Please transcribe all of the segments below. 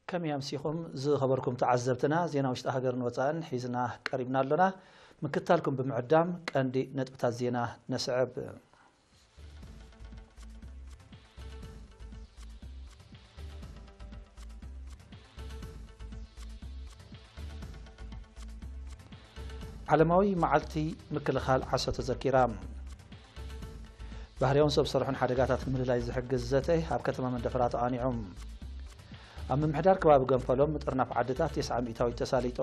ከመይ ኣምሲኹም ዝኸበርኩም ተዓዘብትና፣ ዜና ውሽጢ ሃገርን ወጻእን ሒዝና ቀሪብና ኣሎና። ምክትታልኩም ብምዕዳም ቀንዲ ነጥብታት ዜና ነስዕብ። ዓለማዊ መዓልቲ ምክልኻል ዓሶ ተዘኪራ። ባህርያውን ሰብ ሰርሖን ሓደጋታት ንምልላይ ዝሕግዝ ዘተ ኣብ ከተማ መንደፈራ ተቓኒዑ። ኣብ ምምሕዳር ከባቢ ገንፈሎም ምጥርናፍ ዓድታት ተስዓ ሚእታዊት ተሳሊጡ።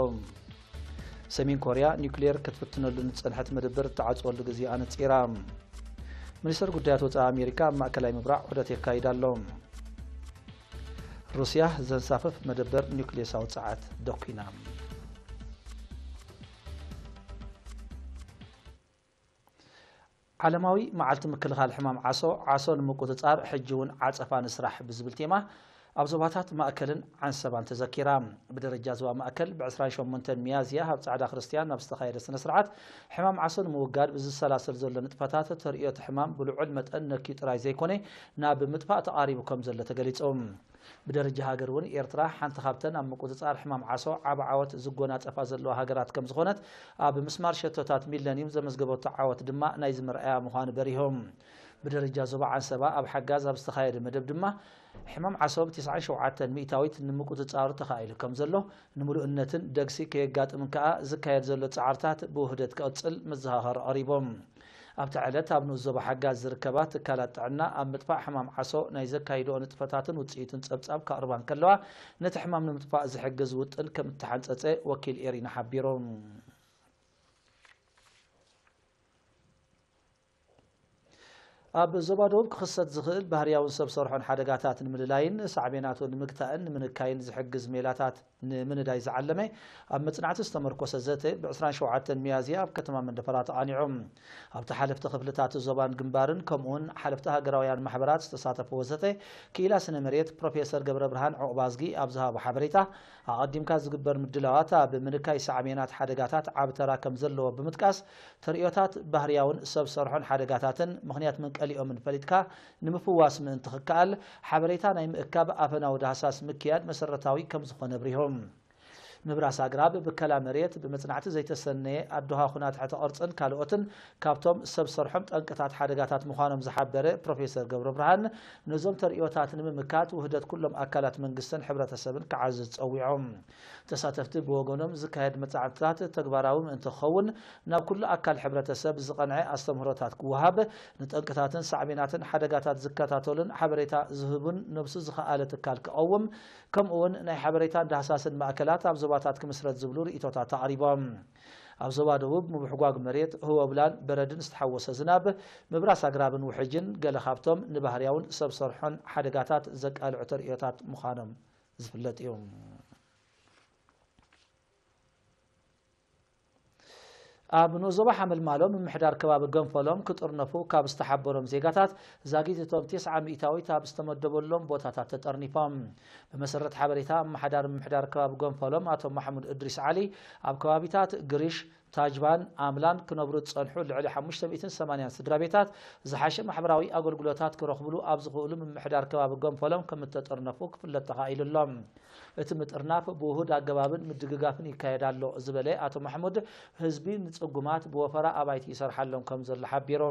ሰሜን ኮርያ ኒውክሌር ክትፍትነሉ ንዝጸንሐት መደበር እትዓጽወሉ ግዜ ኣነጺራ። ሚኒስተር ጉዳያት ወጻኢ ኣሜሪካ ኣብ ማእከላይ ምብራቕ ዑደት የካይድ ኣሎ። ሩስያ ዘንሳፍፍ መደበር ኒውክሌሳዊ ጸዓት ደኲና። ዓለማዊ መዓልቲ ምክልኻል ሕማም ዓሶ፣ ዓሶ ንምቁጽጻር ሕጂ እውን ዓጸፋ ንስራሕ ብዝብል ቴማ ኣብ ዞባታት ማእከልን ዓንሰባን ተዘኪራ። ብደረጃ ዞባ ማእከል ብ ዕስራን ሸሞንተን ሚያዝያ ኣብ ጻዕዳ ክርስትያን ኣብ ዝተኻየደ ስነ ስርዓት፣ ሕማም ዓሶ ንምውጋድ ብዝሰላሰል ዘሎ ንጥፈታት ተርእዮት ሕማም ብልዑል መጠን ነክዩ ጥራይ ዘይኮነ፣ ናብ ምጥፋእ ተቓሪቡ ከም ዘሎ ተገሊጹ። ብደረጃ ሃገር እውን ኤርትራ ሓንቲ ካብተን ኣብ ምቁጽጻር ሕማም ዓሶ ዓቢ ዓወት ዝጎናጸፋ ዘለዋ ሃገራት ከም ዝኾነት፣ ኣብ ምስማር ሸቶታት ሚለኒዩም ዘመዝገበቶ ዓወት ድማ ናይዚ መርኣያ ምዃኑ በሪሆም። ብደረጃ ዞባ ዓንሰባ ኣብ ሓጋዝ ኣብ ዝተኻየደ መደብ ድማ፣ ሕማም ዓሶ ብ ተስዓን ሸውዓተን ሚእታዊት ንምቁጽጻሩ ተኻኢሉ ከም ዘሎ፣ ንምሉእነትን ደግሲ ከየጋጥምን ከኣ ዝካየድ ዘሎ ጻዕርታት ብውህደት ክቕጽል መዘኻኸሪ ቀሪቦም። ኣብታ ዕለት ኣብ ንኡስ ዞባ ሓጋዝ ዝርከባ ትካላት ጥዕና ኣብ ምጥፋእ ሕማም ዓሶ ናይ ዘካይድኦ ንጥፈታትን ውጽኢቱን ጸብጻብ ከቕርባ እንከለዋ፣ ነቲ ሕማም ንምጥፋእ ዝሕግዝ ውጥን ከም እተሓንጸጸ ወኪል ኤሪና ሓቢሩ። ኣብ ዞባ ደቡብ ክኽሰት ዝኽእል ባህርያውን ሰብ ሰርሖን ሓደጋታት ንምልላይን ሳዕቤናቱ ንምግታእን ንምንካይን ዝሕግዝ ሜላታት ንምንዳይ ዝዓለመ ኣብ መጽናዕቲ ዝተመርኮሰ ዘተ ብ ዕስራን ሸውዓተን ሚያዝያ ኣብ ከተማ መንደፈራ ተቓኒዑ። ኣብቲ ሓለፍቲ ክፍልታት ዞባን ግንባርን ከምኡውን ሓለፍቲ ሃገራውያን ማሕበራት ዝተሳተፍዎ ዘተ፣ ክኢላ ስነ መሬት ፕሮፌሰር ገብረ ብርሃን ዑቕባዝጊ ኣብ ዝሃቦ ሓበሬታ፣ ኣቐዲምካ ዝግበር ምድላዋት ኣብ ምንካይ ሳዕቤናት ሓደጋታት ዓቢ ተራ ከም ዘለዎ ብምጥቃስ፣ ተርእዮታት ባህርያውን ሰብ ሰርሖን ሓደጋታትን ምኽንያት መንቀሊኦምን ፈሊጥካ ንምፍዋስ ምእንቲ ክከኣል፣ ሓበሬታ ናይ ምእካብ ኣፈናዊ ዳህሳስ ምክያድ መሰረታዊ ከም ዝኾነ ኣብሪሆም። ምብራስ ኣግራብ፣ ብከላ መሬት፣ ብመጽናዕቲ ዘይተሰነየ ኣድሃኹና ትሕተ ቅርጽን ካልኦትን ካብቶም ሰብ ሰርሖም ጠንቅታት ሓደጋታት ምዃኖም ዝሓበረ ፕሮፌሰር ገብረ ብርሃን፣ ነዞም ተርእዮታት ንምምካት ውህደት ኩሎም ኣካላት መንግስትን ሕብረተሰብን ክዓዝዝ ጸዊዖም። ተሳተፍቲ ብወገኖም ዝካየድ መጽናዕትታት ተግባራዊ ምእንቲ ክኸውን ናብ ኩሉ ኣካል ሕብረተሰብ ዝቐንዐ ኣስተምህሮታት ክወሃብ፣ ንጠንቅታትን ሳዕቤናትን ሓደጋታት ዝከታተሉን ሓበሬታ ዝህቡን ነብሱ ዝኸኣለ ትካል ክቐውም፣ ከምኡውን ናይ ሓበሬታን ዳህሳስን ማእከላት ኣብ ዞባታት ክምስረት ዝብሉ ርእይቶታት ኣቕሪቦም። ኣብ ዞባ ደቡብ ምብሕጓግ መሬት፣ ህወብላን በረድን ዝተሓወሰ ዝናብ፣ ምብራስ ኣግራብን ውሕጅን ገለ ካብቶም ንባህርያውን ሰብ ሰርሖን ሓደጋታት ዘቃልዑ ተርእዮታት ምዃኖም ዝፍለጥ እዩ። ኣብ ንኡስ ዞባ ሓመልማሎ ምምሕዳር ከባቢ ገንፈሎም ክጥርነፉ ካብ ዝተሓበሮም ዜጋታት ዛጊት እቶም ተስዓ ሚእታዊት ኣብ ዝተመደበሎም ቦታታት ተጠርኒፎም። ብመሰረት ሓበሬታ ኣመሓዳሪ ምምሕዳር ከባቢ ገንፈሎም ኣቶ ማሕሙድ እድሪስ ዓሊ፣ ኣብ ከባቢታት ግሪሽ፣ ታጅባን ኣምላን ክነብሩ ዝጸንሑ ልዕሊ ሓሙሽተ ሚእትን ሰማንያን ስድራ ቤታት ዝሓሸ ማሕበራዊ ኣገልግሎታት ክረኽብሉ ኣብ ዝኽእሉ ምምሕዳር ከባቢ ገንፈሎም ከም እተጠርነፉ ክፍለጥ ተኻኢሉ ኣሎ። እቲ ምጥርናፍ ብውሁድ ኣገባብን ምድግጋፍን ይካየድ ኣሎ ዝበለ ኣቶ ማሕሙድ፣ ህዝቢ ንጽጉማት ብወፈራ ኣባይቲ ይሰርሓሎም ከም ዘሎ ሓቢሩ።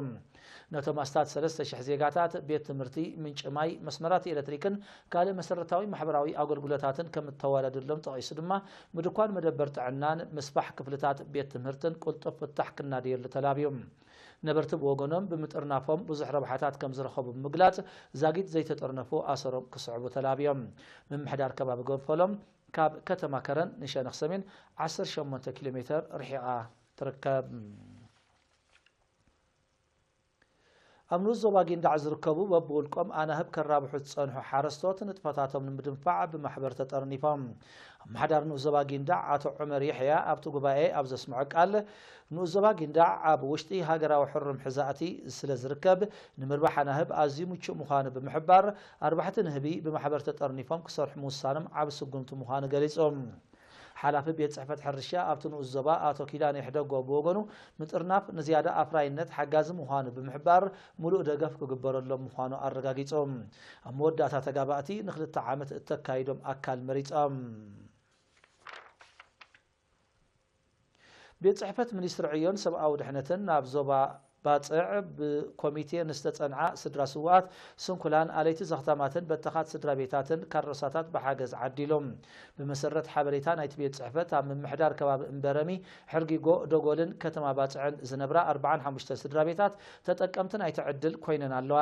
ነቶም ኣስታት ሰለስተ ሽሕ ዜጋታት ቤት ትምህርቲ፣ ምንጪ ማይ፣ መስመራት ኤሌክትሪክን ካልእ መሰረታዊ ማሕበራዊ ኣገልግሎታትን ከም እተዋደደሎም ጠቒሱ ድማ፣ ምድኳን መደበር ጥዕናን ምስፋሕ ክፍልታት ቤት ትምህርትን ቅልጡፍ ፍታሕ ክናደየሉ ተላብዩ። ነበርቲ ብወገኖም ብምጥርናፎም ብዙሕ ረብሓታት ከም ዝረኸቡ ብምግላጽ፣ ዛጊት ዘይተጠርነፉ ኣሰሮም ክስዕቡ ተላብዮም። ምምሕዳር ከባቢ ገንፈሎም ካብ ከተማ ከረን ንሸነኽ ሰሜን ዓሰርተ ሸሞንተ ኪሎ ሜተር ርሒቓ ትርከብ። ኣብ ንኡስ ዞባ ጊንዳዕ ዝርከቡ በብውልቆም ኣናህብ ከራብሑ ዝጸንሑ ሓረስቶት ንጥፈታቶም ንምድንፋዕ ብማሕበር ተጠርኒፎም። ኣመሓዳሪ ንኡስ ዞባ ጊንዳዕ ኣቶ ዑመር የሕያ ኣብቲ ጉባኤ ኣብ ዘስምዖ ቃል፣ ንኡስ ዞባ ጊንዳዕ ኣብ ውሽጢ ሃገራዊ ሕሩም ሕዛእቲ ስለ ዝርከብ፣ ንምርባሕ ኣናህብ ኣዝዩ ምቹእ ምዃኑ ብምሕባር፣ ኣርባሕቲ ንህቢ ብማሕበር ተጠርኒፎም ክሰርሑ ምውሳኖም ዓቢ ስጉምቲ ምዃኑ ገሊጹ። ሓላፊ ቤት ጽሕፈት ሕርሻ ኣብቲ ንኡስ ዞባ ኣቶ ኪዳነ ይሕደጎ ብወገኑ፣ ምጥርናፍ ንዝያዳ ኣፍራይነት ሓጋዚ ምዃኑ ብምሕባር፣ ምሉእ ደገፍ ክግበረሎም ምዃኑ ኣረጋጊጹ። ኣብ መወዳእታ፣ ተጋባእቲ ንክልተ ዓመት እተካይዶም ኣካል መሪጾም። ቤት ጽሕፈት ሚኒስትሪ ዕዮን ሰብኣዊ ድሕነትን ናብ ዞባ ባጽዕ ብኮሚቴ ንዝተጸንዓ ስድራ ስውኣት፣ ስንኩላን፣ ኣለይቲ ዘኽታማትን በተኻት ስድራ ቤታትን ካሮሳታት ብሓገዝ ዓዲሉ። ብመሰረት ሓበሬታ ናይቲ ቤት ጽሕፈት፣ ኣብ ምምሕዳር ከባቢ እምበረሚ፣ ሕርጊጎ፣ ደጎልን ከተማ ባጽዕን ዝነብራ ኣርባዓን ሓሙሽተን ስድራ ቤታት ተጠቀምቲ ናይቲ ዕድል ኮይነን ኣለዋ።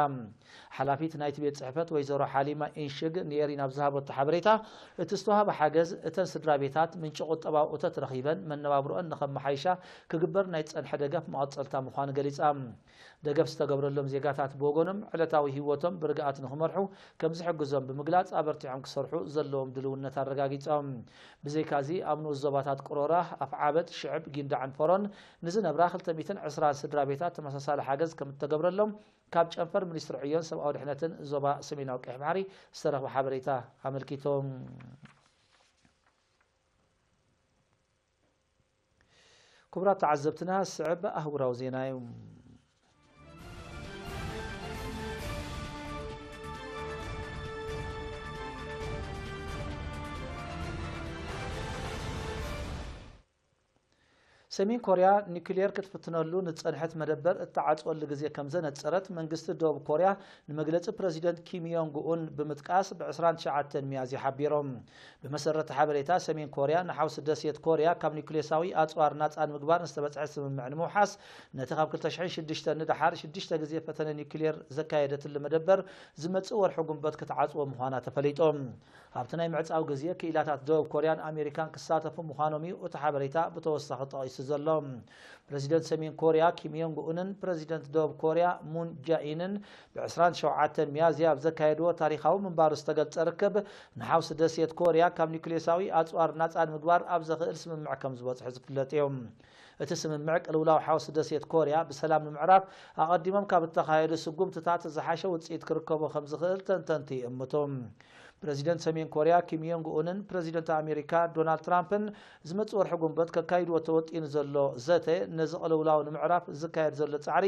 ሓላፊት ናይቲ ቤት ጽሕፈት ወይዘሮ ሓሊማ ኢንሽግ ንኤሪና ኣብ ዝሃበቶ ሓበሬታ፣ እቲ ዝተዋህበ ሓገዝ እተን ስድራ ቤታት ምንጪ ቁጠባዊ እቶት ረኺበን መነባብሮአን ንኸመሓይሻ ክግበር ናይ ዝጸንሐ ደገፍ መቐጸልታ ምዃኑ ገሊጻ። ደገፍ ዝተገብረሎም ዜጋታት ብወገኖም ዕለታዊ ህይወቶም ብርግኣት ንኽመርሑ ከም ዝሕግዞም ብምግላጽ፣ ኣበርቲዖም ክሰርሑ ዘለዎም ድልውነት ኣረጋጊጾም። ብዘይካዚ፣ ኣብ ንኡስ ዞባታት ቅሮራ፣ ኣፍዓበት፣ ሽዕብ፣ ጊንዳዕን ፈሮን ንዝነብራ ክልተ ሚእትን ዕስራን ስድራ ቤታት ተመሳሳሊ ሓገዝ ከም እተገብረሎም ካብ ጨንፈር ሚኒስትሪ ዕዮን ሰብኣዊ ድሕነትን ዞባ ሰሜናዊ ቀይሕ ባሕሪ ዝተረኽበ ሓበሬታ ኣመልኪቱ። ክቡራት ተዓዘብትና፣ ዝስዕብ ኣህጉራዊ ዜና እዩ። ሰሜን ኮርያ ኒኩሌር ክትፍትነሉ ንዝጸንሐት መደበር እትዓጽወሉ ግዜ ከም ዘነጸረት መንግስቲ ደቡብ ኮርያ ንመግለጺ ፕረዚደንት ኪም ዮንግ ኡን ብምጥቃስ ብ ዕስራን ትሽዓተን ሚያዝያ ሓቢሮም። ብመሰረት ሓበሬታ፣ ሰሜን ኮርያ ንሓውሲ ደሴት ኮርያ ካብ ኒኩሌሳዊ ኣጽዋር ናጻ ንምግባር ንዝተበጽሐ ስምምዕ ንምውሓስ፣ ነቲ ካብ ክልተ ሽሕን ሽዱሽተን ንደሓር ሽዱሽተ ግዜ ፈተነ ኒኩሌር ዘካየደትሉ መደበር ዝመጽእ ወርሒ ጉንበት ክትዓጽዎ ምዃና ተፈሊጡ። ኣብቲ ናይ ምዕጻው ግዜ፣ ክኢላታት ደቡብ ኮርያን ኣሜሪካን ክሳተፉ ምዃኖም እዩ እቲ ሓበሬታ ብተወሳኺ ጠቒሱ ዘሎ። ፕረዚደንት ሰሜን ኮርያ ኪም ዮንግ ኡንን ፕረዚደንት ደቡብ ኮርያ ሙን ጃኢንን ብ ዕስራን ሸውዓተን ሚያዝያ ኣብ ዘካየድዎ ታሪኻዊ ምንባሩ ዝተገልጸ ርክብ፣ ንሓውሲ ደሴት ኮርያ ካብ ኒኩሌሳዊ ኣጽዋር ናጻ ንምግባር ኣብ ዘኽእል ስምምዕ ከም ዝበጽሑ ዝፍለጥ እዩ። እቲ ስምምዕ፣ ቅልውላው ሓውሲ ደሴት ኮርያ ብሰላም ንምዕራፍ ኣቐዲሞም ካብ እተኻየዱ ስጉምትታት ዝሓሸ ውጽኢት ክርከቦ ከም ዝኽእል ተንተንቲ ይእምቱ። ፕረዚደንት ሰሜን ኮርያ ኪም ዮንግ ኡንን ፕረዚደንት ኣሜሪካ ዶናልድ ትራምፕን ዝመጽእ ወርሒ ጉንበት ከካይድዎ ተወጢኑ ዘሎ ዘተ፣ ነዚ ቅልውላው ንምዕራፍ ዝካየድ ዘሎ ጻዕሪ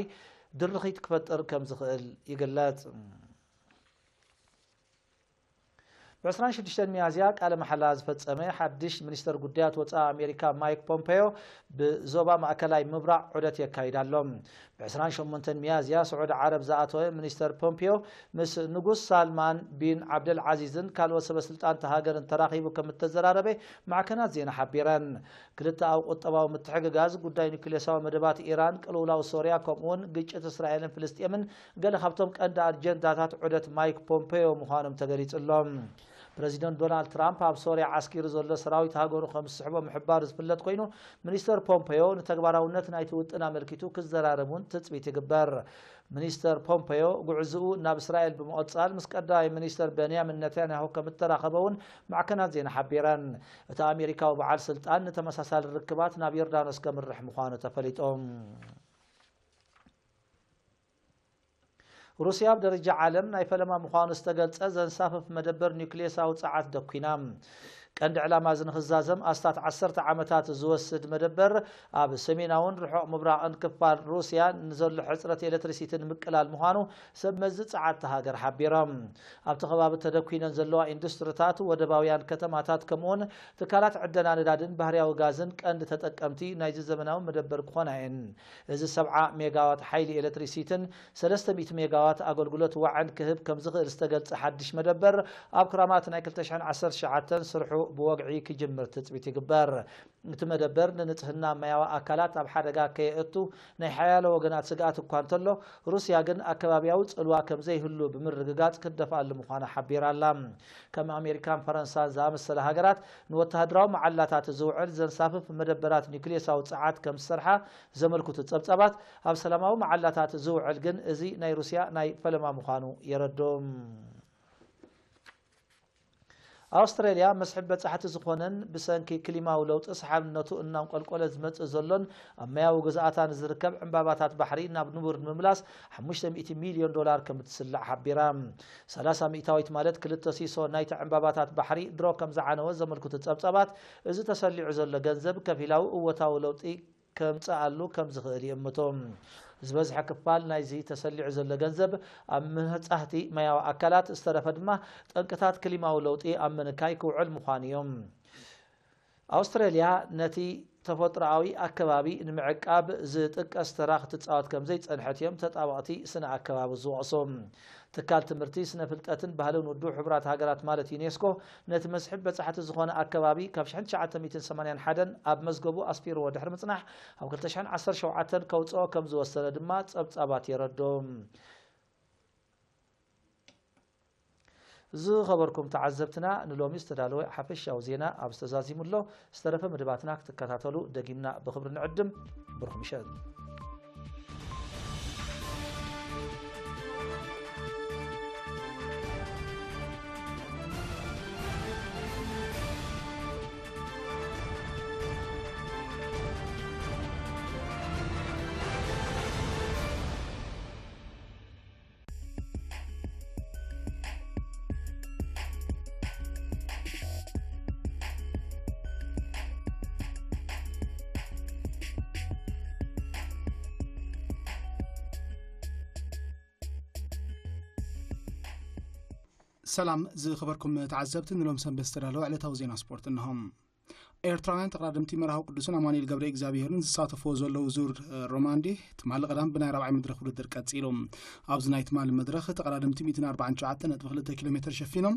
ድርኺት ክፈጥር ከም ዝኽእል ይግለጽ። ብ ዕስራን ሽዱሽተን ሚያዝያ ቃለ መሓላ ዝፈጸመ ሓድሽ ሚኒስተር ጉዳያት ወጻኢ ኣሜሪካ ማይክ ፖምፔዮ፣ ብዞባ ማእከላይ ምብራቕ ዑደት የካይድ ኣሎ። ብ ዕስራን ሸሞንተን ሚያዝያ ስዑዲ ዓረብ ዝኣተወ ሚኒስተር ፖምፒዮ፣ ምስ ንጉስ ሳልማን ቢን ዓብደል ዓዚዝን ካልኦት ሰበ ስልጣን እታ ሃገርን ተራኺቡ ከም እተዘራረበ ማዕከናት ዜና ሓቢረን። ክልተኣዊ ቁጠባዊ ምትሕግጋዝ፣ ጉዳይ ኒኩሌሳዊ መደባት ኢራን፣ ቅልውላው ሶርያ፣ ከምኡውን ግጭት እስራኤልን ፍልስጤምን ገለ ካብቶም ቀንዲ ኣጀንዳታት ዑደት ማይክ ፖምፔዮ ምዃኖም ተገሊጹ ኣሎ። ፕረዚደንት ዶናልድ ትራምፕ ኣብ ሶርያ ዓስኪሩ ዘሎ ሰራዊት ሃገሩ ከም ዝስሕቦ ምሕባሩ ዝፍለጥ ኮይኑ፣ ሚኒስተር ፖምፔዮ ንተግባራውነት ናይቲ ውጥን ኣመልኪቱ ክዘራረብ እውን ትጽቢት ይግበር። ሚኒስተር ፖምፔዮ ጉዕዝኡ ናብ እስራኤል ብምቕጻል፣ ምስ ቀዳማይ ሚኒስተር በንያሚን ነታንያሁ ከም እተራኸበ እውን ማዕከናት ዜና ሓቢረን። እቲ ኣሜሪካዊ በዓል ስልጣን ንተመሳሳሊ ርክባት ናብ ዮርዳኖስ ከምርሕ ምዃኑ ተፈሊጡ። ሩስያ ኣብ ደረጃ ዓለም ናይ ፈለማ ምዃኑ ዝተገልጸ ዘንሳፍፍ መደበር ኒውክሌሳዊ ጸዓት ደኲና። ቀንዲ ዕላማ እዚ ንኽዛዘም ኣስታት ዓሰርተ ዓመታት ዝወስድ መደበር፣ ኣብ ሰሜናውን ርሑቕ ምብራቕን ክፋል ሩስያ ንዘሎ ሕጽረት ኤሌክትሪሲቲ ንምቅላል ምዃኑ ሰብ መዚ ጸዓት እታ ሃገር ሓቢሮም። ኣብቲ ከባቢ ተደኲነን ዘለዋ ኢንዱስትሪታት፣ ወደባውያን ከተማታት፣ ከምኡውን ትካላት ዕደና ነዳድን ባህርያዊ ጋዝን ቀንዲ ተጠቀምቲ ናይዚ ዘመናዊ መደበር ክኾና እየን። እዚ ሰብዓ ሜጋዋት ሓይሊ ኤሌክትሪሲትን ሰለስተ ሚእቲ ሜጋዋት ኣገልግሎት ዋዕን ክህብ ከም ዝኽእል ዝተገልጸ ሓድሽ መደበር፣ ኣብ ክራማት ናይ ክልተ ሽሕን ዓሰርተ ትሽዓተን ስርሑ ብወግዒ ክጅምር ትጽቢት ይግበር። እቲ መደበር ንንጽህና ማያዊ ኣካላት ኣብ ሓደጋ ከየእቱ ናይ ሓያሎ ወገናት ስግኣት እኳ እንተሎ፣ ሩስያ ግን ኣከባብያዊ ጽልዋ ከም ዘይህሉ ብምርግጋጽ ክትደፍኣሉ ምዃና ሓቢራ ኣላ። ከም ኣሜሪካን ፈረንሳን ዝኣመሰላ ሃገራት ንወተሃደራዊ መዓላታት ዝውዕል ዘንሳፍፍ መደበራት ኒውክልየሳዊ ጸዓት ከም ዝሰርሓ ዘመልክቱ ጸብጻባት፣ ኣብ ሰላማዊ መዓላታት ዝውዕል ግን እዚ ናይ ሩስያ ናይ ፈለማ ምዃኑ የረድኡ። ኣውስትራልያ መስሕብ በጻሕቲ ዝኾነን ብሰንኪ ክሊማዊ ለውጢ ሰሓብነቱ እናንቆልቆለ ዝመጽእ ዘሎን ኣብ ማያዊ ግዝኣታ ንዝርከብ ዕምባባታት ባሕሪ ናብ ንቡር ንምምላስ ሓሙሽተ ሚእቲ ሚልዮን ዶላር ከም እትስላዕ ሓቢራ። ሰላሳ ሚእታዊት ማለት ክልተ ሲሶ ናይቲ ዕምባባታት ባሕሪ ድሮ ከም ዝዓነወ ዘመልክቱ ጸብጻባት፣ እዚ ተሰሊዑ ዘሎ ገንዘብ ከፊላዊ እወታዊ ለውጢ ከምጽኣሉ ከም ዝኽእል ይእምቱ። ዝበዝሐ ክፋል ናይዚ ተሰሊዑ ዘሎ ገንዘብ ኣብ ምህጻህቲ ማያዊ ኣካላት፣ ዝተረፈ ድማ ጠንቅታት ክሊማዊ ለውጢ ኣብ ምንካይ ክውዕል ምዃኑ እዮም። ኣውስትራልያ ነቲ ተፈጥሮኣዊ ኣከባቢ ንምዕቃብ ዝጥቀስ ተራ ክትጻወት ከም ዘይጸንሐት እዮም ተጣበቕቲ ስነ ኣከባቢ ዝወቕሱ። ትካል ትምህርቲ፣ ስነ ፍልጠትን ባህልን ውድብ ሕቡራት ሃገራት ማለት ዩኔስኮ ነቲ መስሕብ በጻሕቲ ዝኾነ ኣከባቢ ካብ ሽሕን ትሽዓተ ሚእትን ሰማንያን ሓደን ኣብ መዝገቡ ኣስፊርዎ ድሕሪ ምጽናሕ፣ ኣብ ክልተ ሽሕን ዓሰርተ ሸውዓተን ከውጽኦ ከም ዝወሰነ ድማ ጸብጻባት የረድኡ። ዝኸበርኩም ተዓዘብትና፣ ንሎሚ ዝተዳለወ ሓፈሻዊ ዜና ኣብ ዝተዛዚሙ ኣሎ። ዝተረፈ መደባትና ክትከታተሉ ደጊምና ብኽብሪ ንዕድም። ብሩኽ ምሸት። ሰላም ዝኸበርኩም ተዓዘብቲ፣ ንሎም ሰንበት ዝተዳለወ ዕለታዊ ዜና ስፖርት እንሆ። ኤርትራውያን ተቐዳደምቲ መርሃዊ ቅዱስን ኣማኑኤል ገብረ እግዚኣብሔርን ዝሳተፍዎ ዘለዉ ዙር፣ እ፣ ሮማንዲ ትማሊ ቀዳም ብናይ ራብዓይ መድረኽ ውድድር ቀጺሉ። ኣብዚ ናይ ትማሊ መድረኽ ተቐዳደምቲ ሚእትን ኣርባዓን ትሽዓተን ነጥቢ ክልተ ኪሎ ሜትር ሸፊኖም።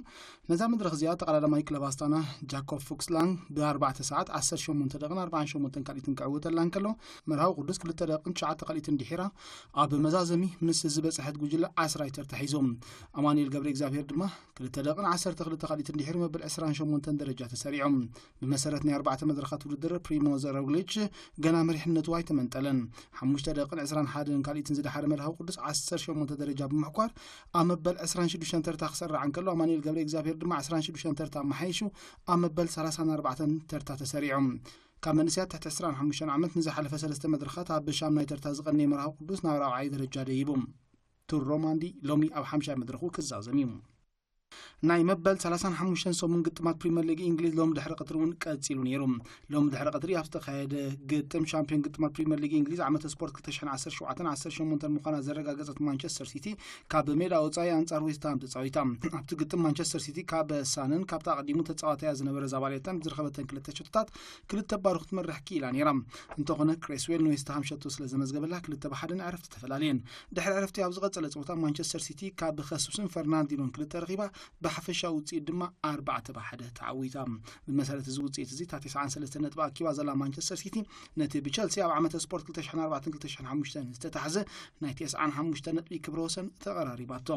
ነዛ መድረኽ እዚኣ ተቐዳዳማይ ክለብ ኣስታና ጃኮብ ፉክስላንግ ብኣርባዕተ ሰዓት ዓሰርተ ሸሞንተ ደቂቕን ኣርባዓን ሸሞንተን ካልኢትን ክዕወተላ እንከሎ፣ መርሃዊ ቅዱስ ክልተ ደቂቕን ትሽዓተ ካልኢትን ድሒራ ኣብ መዛዘሚ ምስ ዝበጽሐት ጉጅለ ዓስራይ ተርታ ሒዞም። ኣማኑኤል ገብረ እግዚኣብሔር ድማ ክልተ ደቂቕን ዓሰርተ ክልተ ካልኢትን ድሒሩ መበል ዕስራን ሸሞንተን ደረጃ ተሰሪዖም። ብመሰረት ናይ ኣርባዕተ መድረኻት ውድድር ፕሪሞዝ ሮግሊች ገና መሪሕነቱ ኣይተመንጠለን። ሓሙሽተ ደቂቕን ዕስራን ሓደን ካልኢትን ዝደሓረ መርሃዊ ቅዱስ ዓሰርተ ሸሞንተ ደረጃ ብምሕኳር ኣብ መበል ዕስራን ሽዱሽተን ተርታ ክሰርዕ እንከሎ፣ ኣማኑኤል ገብረ እግዚኣብሔር ድማ ዕስራን ሽዱሽተን ተርታ ኣመሓይሹ ኣብ መበል ሰላሳን ኣርባዕተን ተርታ ተሰሪዖም። ካብ መንእሰያት ትሕቲ ዕስራን ሓሙሽተን ዓመት ንዝሓለፈ ሰለስተ መድረኻት ኣብ ሻምናይ ተርታ ዝቐነየ መርሃዊ ቅዱስ ናብ ራብዓይ ደረጃ ደይቡ። ቱር ሮማንዲ ሎሚ ኣብ ሓምሻይ መድረኹ ክዛዘም እዩ። ናይ መበል ሰላሳን ሓሙሽተን ሰሙን ግጥማት ፕሪምየር ሊግ እንግሊዝ ሎም ድሕሪ ቀትሪ እውን ቀጺሉ ነይሩ። ሎም ድሕሪ ቀትሪ ኣብ ዝተኻየደ ግጥም ሻምፒዮን ግጥማት ፕሪምየር ሊግ እንግሊዝ ዓመተ ስፖርት ክልተ ሽሕን ዓሰርተ ሸውዓተን ዓሰርተ ሸሞንተን ምዃና ዘረጋገጸት ማንቸስተር ሲቲ ካብ ሜዳ ወጻኢ ኣንጻር ዌስትሃም ተጻዊታ። ኣብቲ ግጥም ማንቸስተር ሲቲ ካብ ሳንን ካብቲ ኣቐዲሙ ተጻዋታያ ዝነበረ ዛባሌታን ዝረኸበተን ክልተ ሸቶታት ክልተ ባዶ ክትመርሕ ክኢላ ነይራ። እንተኾነ ክሬስዌል ንዌስትሃም ሸቶ ስለ ዘመዝገበላ ክልተ ብሓደ ንዕረፍቲ ተፈላለየን። ድሕሪ ዕረፍቲ ኣብ ዝቐጸለ ጸወታ ማንቸስተር ሲቲ ካብ ከሱስን ፈርናንዲኖን ክልተ ረኺባ ብሓፈሻዊ ውጽኢት ድማ ኣርባዕተ ብሓደ ተዓዊታ። ብመሰረት እዚ ውጽኢት እዚ እታ ተስዓን ሰለስተን ነጥቢ ኣኪባ ዘላ ማንቸስተር ሲቲ ነቲ ብቸልሲ ኣብ ዓመተ ስፖርት ክልተ ሽሕን ኣርባዕተን ክልተ ሽሕን ሓሙሽተን ዝተታሕዘ ናይ ተስዓን ሓሙሽተን ነጥቢ ክብረ ወሰን ተቐራሪባቶ።